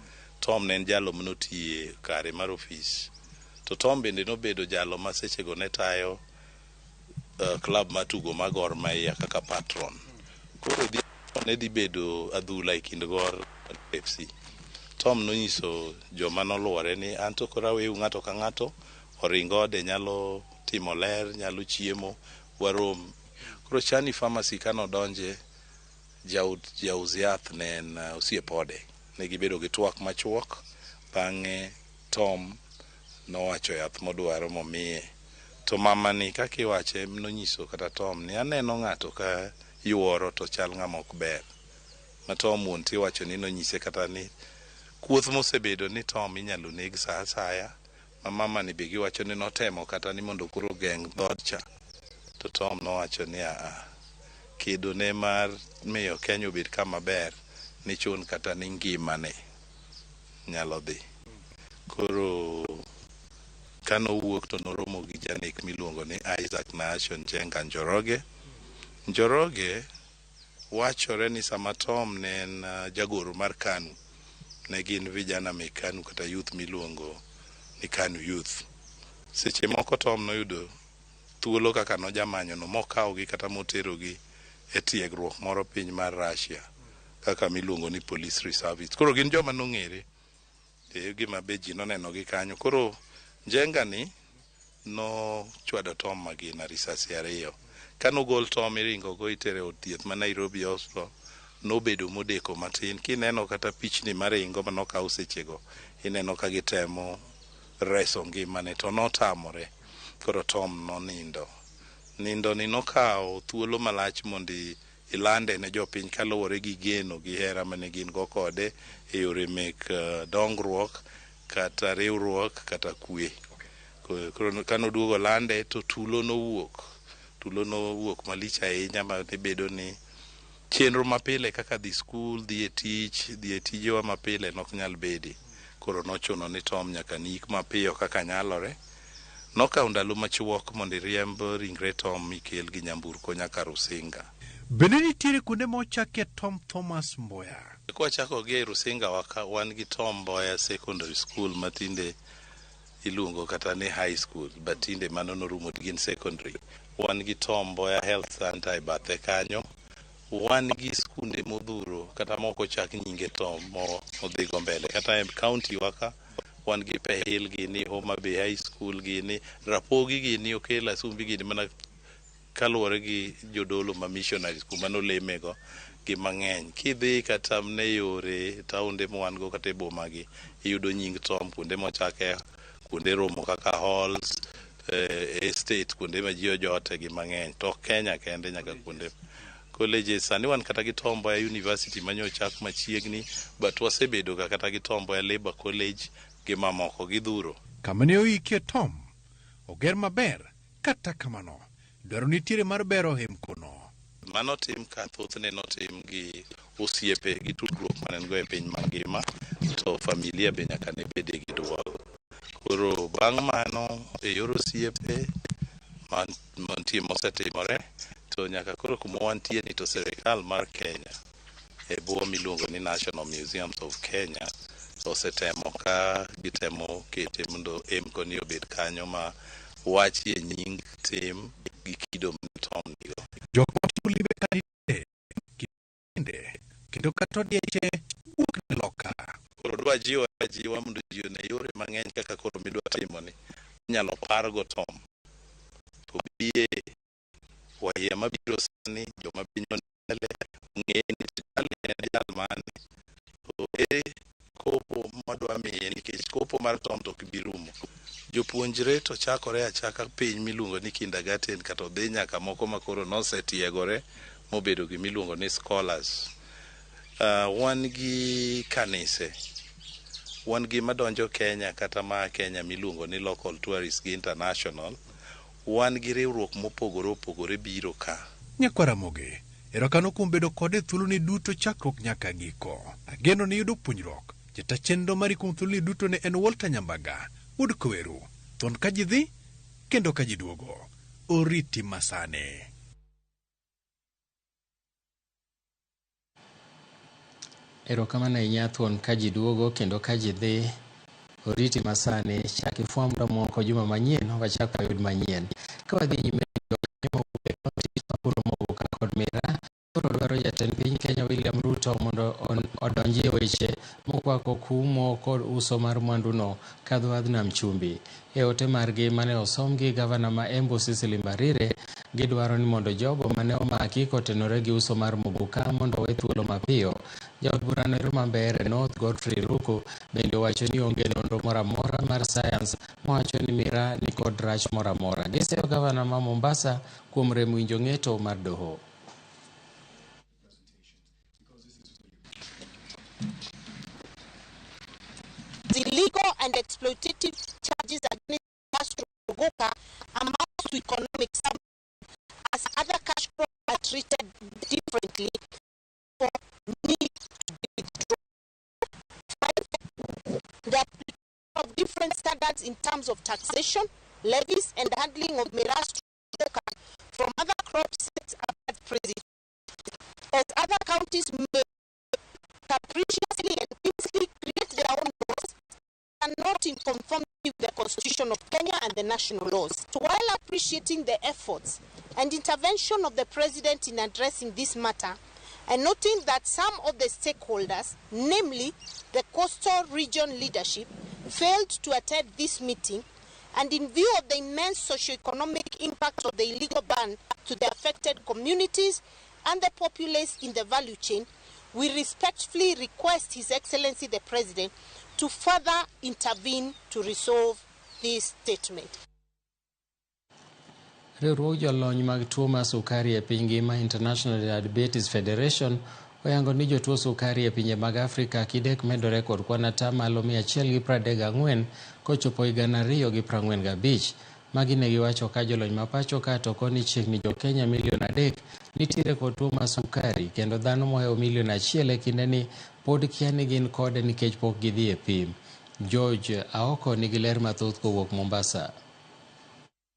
Tom ne en jalo manotiye kare mar ofis. To Tom bende nobedo jalo ma sechego ne tayo club matugo mar Gor Mahia kaka patron. Koro ne dhi bedo adhula e kind Gor FC. Tom nonyiso joma noluore ni an to koro aweu ng'ato ka ng'ato oring ode nyalo timo ler, nyalo chiemo, warom. Koro Chani Pharmacy kanodonje, jaus yath ne en osiep ode. Ne gibedo gi twak machuok, bang'e Tom nowacho yath modwaro momiye. To mama ni kaka iwache nonyiso kata Tom ni aneno ng'ato ka yuoro to chal ng'ama ok ber. Ma Tom wuon tiwacho ni nonyise kata ni kuoth mosebedo ni Tom inyalo neg sa asaya. Ma mama ni be giwacho ni notemo kata ni mondo koro ogeng' dhood cha. To Tom nowacho ni aa, kedo ne mar miyo Kenya obed kama ber ni chun kata ni ngimane nyalo dhi. Koro kanowuok to noromo gi janek miluongo ni Isaac Nahashon Njenga Njoroge. Njoroge wachore ni sama Tom ne en jagoro mar KANU, ne gin vijana mek KANU kata youth miluongo ni KANU Youth. Seche moko Tom noyudo thuolo kaka nojamanyo no mokawgi kata moterogi e tiegruok moro piny mar Russia kaka miluongo ni Police Reservists. Koro gin joma nong'ere e gima be ji noneno gi kanyo. Koro Njenga ni nochwado Tom magina risasi 2. Kanogol Tom iringo go itere od thieth ma Nairobi Hospital, nobedo modeko matin. Kineno kata pichni maringo manokaw sechego, ineno ka gitemo reso ngimane to notamore. Koro Tom nonindo. Nindo ni nokawo thuolo malach mondo ilande ne jopiny kaluwore gi geno gi hera mane gin go kode e yore mek dongruok kata riwruok kata kwe. Koro kanoduogo lande to tulo nowuok. Tulo nowuok malich ahinya ma ne bedo ni chenro mapile kaka dhi skul, dhi e tich, dhi e tijewa mapile nok nyal bede. Koro nochuno ni Tom nyaka niik mapiyo kaka nyalore. Nokawo ndalo machuok mondo iriemb ringre Tom mikel gi nyamburko nyaka Rusinga. Bende nitiere kuonde ma ochakie Tom Thomas Mboya? Kwachako gi e Rusinga waka, wan gi Tom Mboya Secondary School ma tinde iluongo kata ni high school, but tinde mano norumo gin secondary. Wan gi Tom Mboya Health Center e bathe kanyo. Wan gi skunde modhuro kata mok ochak nyinge Tom modhigo mbele. Kata e county wa ka wan gi Pehil gini, Homa Bay High School gini, Rapogi gini, Okel Asumbi gini mana kaluwore gi jodolo ma missionaries kuma nolemego gi mang'eny. Kidhi kata ne yore taonde mwan go kata e boma gi, iyudo nying Tom kuonde mochake kuonde romo kaka halls, estate kuonde ma ji ojote gi mang'eny. To ok Kenya kende nyaka kuonde colleges. Sani wan kata gi Tom Mboya University manyochak machiegni, but wasebedo ga kata gi Tom Mboya Labour College gi mamoko gidhuro. Kama ne oikie Tom oger maber, kata kamano dwaro nitiere mar bero hemkono. Mano tim ka thothne notim gi osiepe gi tudruok mane en go e piny mangima, to familia be nyaka ne bede gi duol. Koro bang' mano e yor osiepe mantie mosetimore, to nyaka koro kuma wantie ni to sirikal mar Kenya e bwo miluongo ni National Museums of Kenya osetemo ka gitemo kete mondo emko ni obed kanyo ma wachie nying tim gi kido ma Tom nigo. Jok matimo limbe ka nitie kinde kendo kata odieche wuok ne loka. Koro dwa jiwa ajiwa mondo ji one yore mang'eny kaka koro midwa timo ni inyalo pargo Tom. To biye wahia mabiro sani joma piny mbele ong'e ni to jali en jal mane. To ere kopo madwa miye nikech kopo mar Tom to ok bi rumo. Jopuonjre to chakore achaka piny miluongo ni kindergarten kata odhi nyaka moko ma koro nosetiegore mobedo gimiluongo ni scholars. Wan gi kanise, wan gi madonjo Kenya kata maa Kenya miluongo ni local tourists gi international. Wan gi riwruok mopogore opogore biro ka. Nyakwa Ramogi, erokamano kuom bedo kode e thuoloni duto chakruok nyaka giko. Ageno ni yudo puonjruok. Jata chenro mari kuom thuoloni duto ne en Walter Nyambaga, wuod Koweru. Thuon ka ji dhi, kendo ka ji duogo. Oriti masani. Erokamano ahinya thuon ka ji duogo kendo ka ji dhi. Oriti masani, chak ifwamb moko juma manyien, wachak wayud manyien. Ka wadhi nyime kod mira, koro dwaro jatend piny Kenya William Ruto mondo odonjie weche mokwako kumo kod uso mar mwanduno kadho wadh nam chumbi. E ote margi mane osom gi gavana ma Embu Cecily Mbarire, gidwaro ni mondo jogo mane omaki kotenore gi uso mar muguka mondo owe thuolo mapiyo. Jaod burano ero ma Mbeere North Godfrey Ruku bende owacho ni onge nonro moro amora mar sayans mawacho ni miraa ni kod rach moro amora. Giseyo gavana ma Mombasa kuom rem winjo ng'eto mar doho. Illegal and exploitative charges against Castro Muguka amount to economic sabotage, as other cash crops are treated differently for need to be withdrawn. 5. The application of different standards in terms of taxation, levies, and handling of miraa from other crops sets a bad precedent, as other counties may capriciously and easily create their own laws and not in conformity with the Constitution of Kenya and the national laws. So while appreciating the efforts and intervention of the President in addressing this matter, and noting that some of the stakeholders, namely the coastal region leadership, failed to attend this meeting, and in view of the immense socio-economic impact of the illegal ban to the affected communities and the populace in the value chain, we respectfully request His Excellency the President to further intervene to resolve this statement. Riwruog jolony mag tuo mar sukari e piny ngima International Diabetes Federation oyango ni jotuo sukari e pinje mag Afrika kidek medore kod kwan atamalo 134 kochopo higa 2045. Magi ne giwacho ka jolony ma pacho ka to koni chiegni jo Kenya milion 3 nitiere kod tuo mar sukari kendo dhano mohewo milion 1 e kindeni pod kia ni gin kode nikech pok gidhi e pim. George Aoko nigi ler mathoth kowuok Mombasa.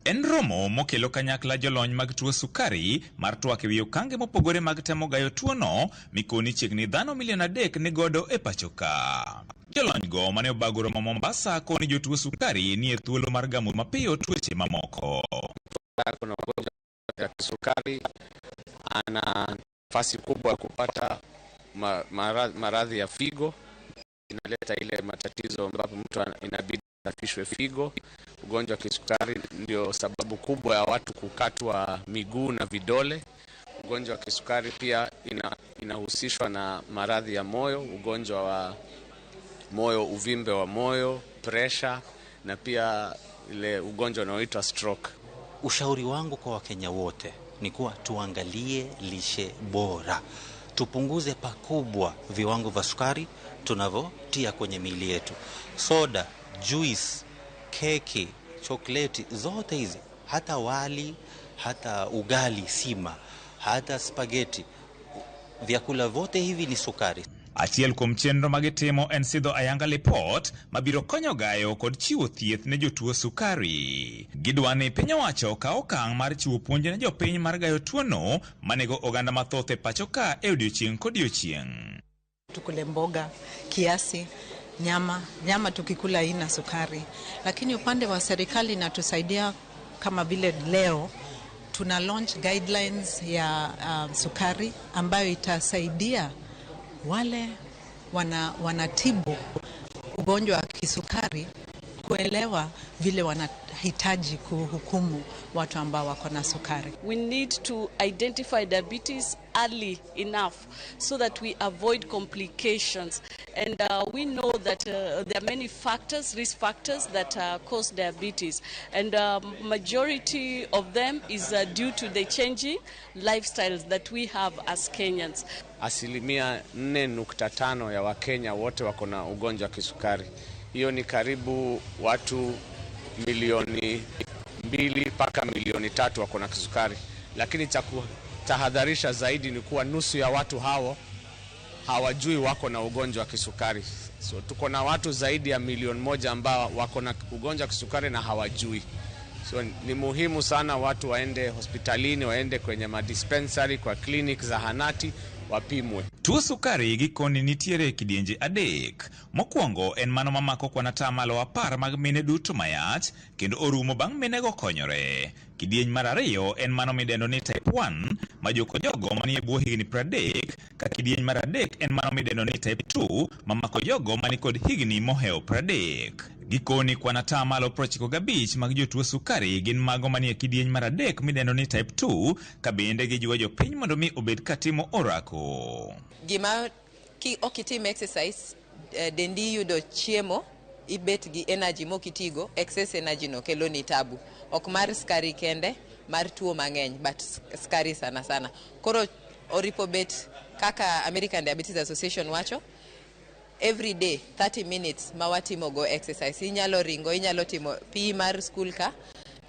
En romo mokelo kanyakla jolony mag tuo sukari mar twak ewi okange mopogore mag temo gayo tuono mikoni chiegni dhano milion 3 ni godo e pacho ka. Jolony go mane obago romo Mombasa koni jotuo sukari nie thuolo mar gamo mapiyo tuoche mamoko. Kuna ugonjwa wa kisukari, ana Nafasi kubwa ya kupata maradhi ya figo, inaleta ile matatizo ambapo mtu inabidi asafishwe figo. Ugonjwa wa kisukari ndio sababu kubwa ya watu kukatwa miguu na vidole. Ugonjwa wa kisukari pia inahusishwa na maradhi ya moyo, ugonjwa wa moyo, uvimbe wa moyo, pressure na pia ile ugonjwa unaoitwa stroke. Ushauri wangu kwa Wakenya wote ni kuwa tuangalie lishe bora, tupunguze pakubwa viwango vya sukari tunavyotia kwenye miili yetu. Soda, juice, keki, chokleti, zote hizi, hata wali, hata ugali sima, hata spaghetti, vyakula vyote hivi ni sukari. Achiel kuom chenro magitimo en sidho ayanga lipot mabiro konyo gayo kod chiwo thieth ne jotuo sukari. Gidwa ni piny owacho okaw okang' mar chiwo puonj ne jopiny mar gayo tuono manego oganda mathoth e pacho ka e odiochieng' kodiochieng'. Tukule mboga kiasi, nyama tukikula haina sukari, lakini upande wa serikali inatusaidia kama vile leo tuna launch guidelines ya sukari ambayo itasaidia wale wanatibu ugonjwa wa kisukari kuelewa vile wanahitaji kuhukumu watu ambao wako na sukari. We need to identify diabetes early enough so that we avoid complications. And we know that there are many factors, risk factors that cause diabetes. And majority of them is due to the changing lifestyles that we have as Kenyans. 4.5% ya Wakenya wote wako na ugonjwa wa kisukari. Hiyo ni karibu watu milioni 2 mpaka milioni 3 wako na kisukari. Lakini cha kutahadharisha zaidi ni kuwa nusu ya watu hao hawajui wako na ugonjwa wa kisukari. So tuko na watu zaidi ya milioni 1 ambao wako na ugonjwa wa kisukari na hawajui. So ni muhimu sana watu waende hospitalini, waende kwenye madispensary, kwa clinic, zahanati, wapimwe. Tuo sukari gikoni nitiere kidienje 3. Mokwongo en mano mamako kwan 10% mag mine duto mayach kendo orumo bang' minego konyore. Kidieny mar 2 en mano midendo ni type 1 ma joko jogo manie bwo higni 30, ka kidieny mar 3 en mano midendo ni type 2 mamako jogo mani kod higni mohewo 30. Gikoni kwan 95% mag jotuo sukari gin mago manie kidieny mar 3 midendo ni type 2, ka bende gijiwo jopiny mondo mi obed katimo orako. Gima ki okitim exercise, dendi yudo chiemo, ibet gi energy mokitigo, excess energy no kelo ni tabu. Ok mar sukari kende, mar tuo mang'eny, but sukari sana sana. Koro oripo bet kaka American Diabetes Association wacho, every day 30 minutes ma watimo go exercise. Inyalo ringo, inyalo timo PE mar school ka,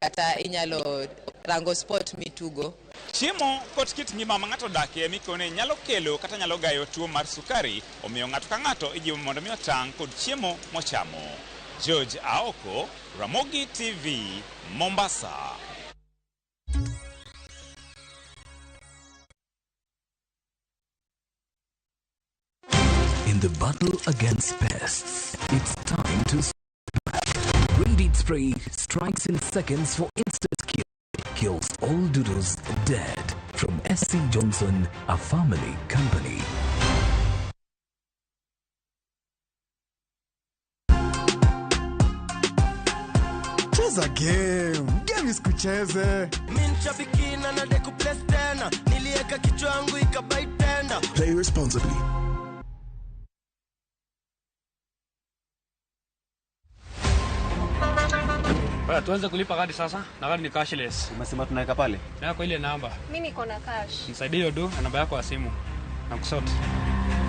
kata inyalo rango sport mitugo. Chiemo kod kit ngima ma ng'ato odakie mikone nyalo kelo kata nyalo gayo tuo mar sukari, omiyo ng'ato ka ng'ato ijiwo mondo mi otang' kod chiemo mochamo. George Aoko, Ramogi TV, Mombasa. In the battle against pests, it's time to back. Raid Spray strikes in seconds for instant kill. Kills all doodles dead. From SC Johnson, a family company. Cheza game, game isikucheze. Mimi nshabiki na nadeku play tena. Nilieka kichwa yangu ikabaitenda. Play responsibly. Tuanze kulipa kadi sasa, na kadi ni cashless. Umesema tunaweka pale? Yako ile namba. Mimi niko na cash. Nisaidie hiyo do na namba yako ya simu. Na kusort.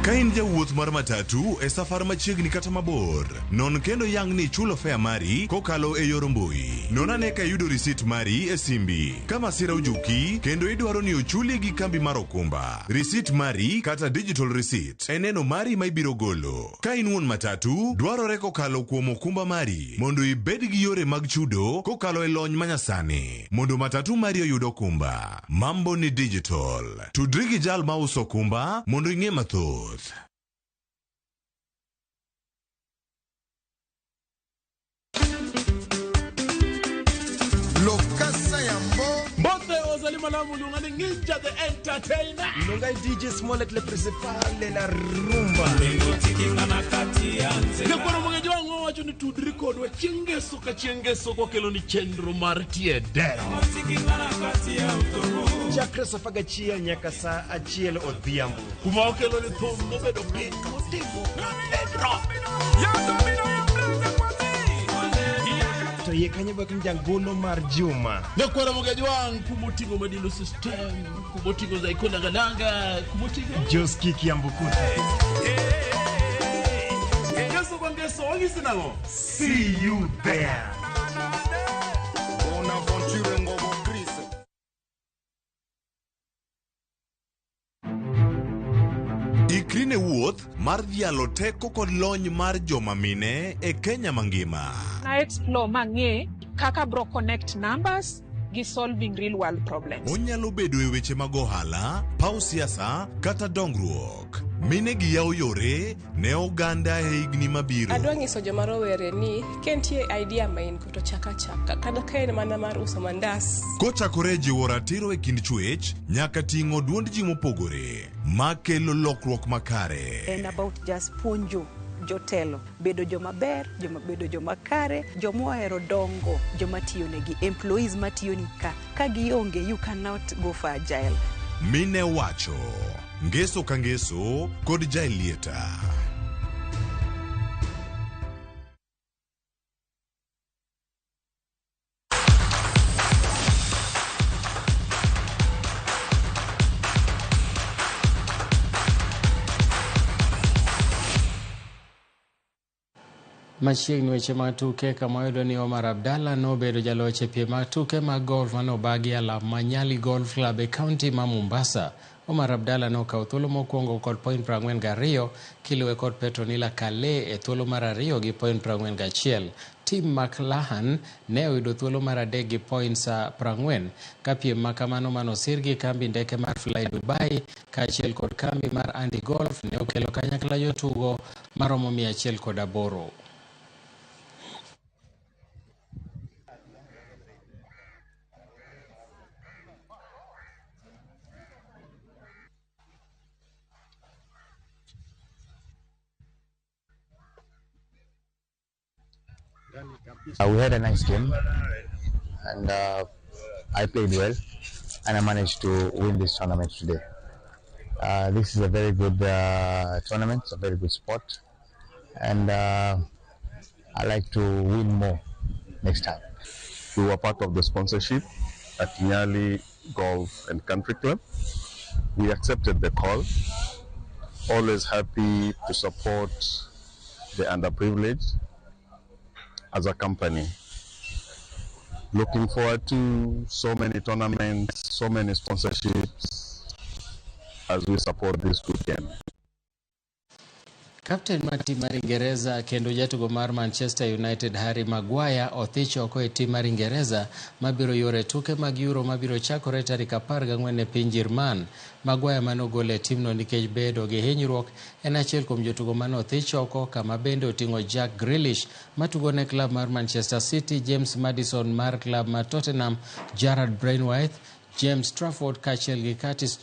Ka in jawuoth mar matatu e safar machiegni kata mabor, non kendo yang' ni ichulo fare mari kokalo e yor mbui. Non ane ka iyudo risit mari e simbi. Ka masira ojuki kendo idwaro ni ochuli gi kambi mar okumba, risit mari kata digital receipt e neno mari ma ibiro golo. Ka in wuon matatu, dwarore kokalo kuom okumba mari mondo ibed gi yore mag chudo kokalo e lony manyasani mondo matatu mari oyud okumba. Mambo ni digital. Tudri gi jal mauso okumba mondo ing'e mathoth. Lokasa ya mbo. Mbote ozali Mwalimu Malamu luonga ni Nginja the Entertainer. Luonga DJ Smollett le principal de la rumba. Nyakwaro Mogeji wang' wawacho ni tudri kodwa chieng' ngeso ka chieng' ngeso kwakelo ni chenro mar tie dero. Chakre saa 11 nyaka saa 1 odhiambo. Kuma wakelo ni thum mobedo piny motimo pedro. To yie kanyo bak ni jangolo mar juma. Nyakwaro Mogeji wang' kumoting'o Madilo System, kumoting'o Zaiko Langalanga, kumoting'o Joski Kiambukuta. Ngeso kwa ngeso wang'isi nang'o? See you there. Bonaventure Ngobo Chris. Ikri ne wuoth mar dhialo teko kod lony mar joma mine e Kenya mangima. Na explore mang'e kaka bro connect numbers gi solving real world problems. Onyalo bedo e weche mag ohala, paw siasa kata dongruok. Mine gi yawo yore ne oganda e higni mabiro. Adwa nyiso joma rowere ni ka nitie idea ma in go to chak achaka kata ka en mana mar uso mandas. Kochakore e jiwo ratiro e kind chwech nyaka ting'o duond ji mopogore makelo lokruok makare. En about just puonjo jotelo bedo joma ber, joma bedo joma kare, joma ohero dongo, joma tiyo negi, employees matiyo ni ka. Ka gionge, you cannot go for agile. Mine wacho ngeso ka ngeso kod Jaelieta. Machiegni weche mag tuke kama wayudo ni Omar Abdalla nobedo jaloch e piem mag tuke mag golf manobagi alap ma Nyali Golf Club e kaunti ma Mombasa. Omar Abdalla nokawo thuolo mokwongo kod point 42 kiluwe kod Petronila Kale e thuolo mar ariyo gi point 41. Tim McLahan ne oyudo thuolo mar adek gi points 40 ka piem ma kamano manosir gi kambi ndeke mar Fly Dubai kaachiel kod kambi mar Andy Golf ne okelo kanyakla jotugo maromo 108. We had a nice game, and I played well, and I managed to win this tournament today. This is a very good tournament, a very good sport, and I like to win more next time. We were part of the sponsorship at Nyali Golf and Country Club. We accepted the call. Always happy to support the underprivileged as a company. Looking forward to so many tournaments, so many sponsorships as we support this good game. Captain mar tim mar Ingereza kendo jatugo mar Manchester United Harry Maguire othich oko e tim mar Ingereza mabiro yore tuke mag Euro mabiro chakore tarik 14 e piny Jerman. Maguire manogol e timno nikech bedo gi hinyruok en achiel kuom jotugo mane othich oko kama bende oting'o Jack Grealish matugo ne klab mar Manchester City, James Maddison mar klab mar Tottenham, Jarrad Braithwaite, James Trafford kaachiel gi Curtis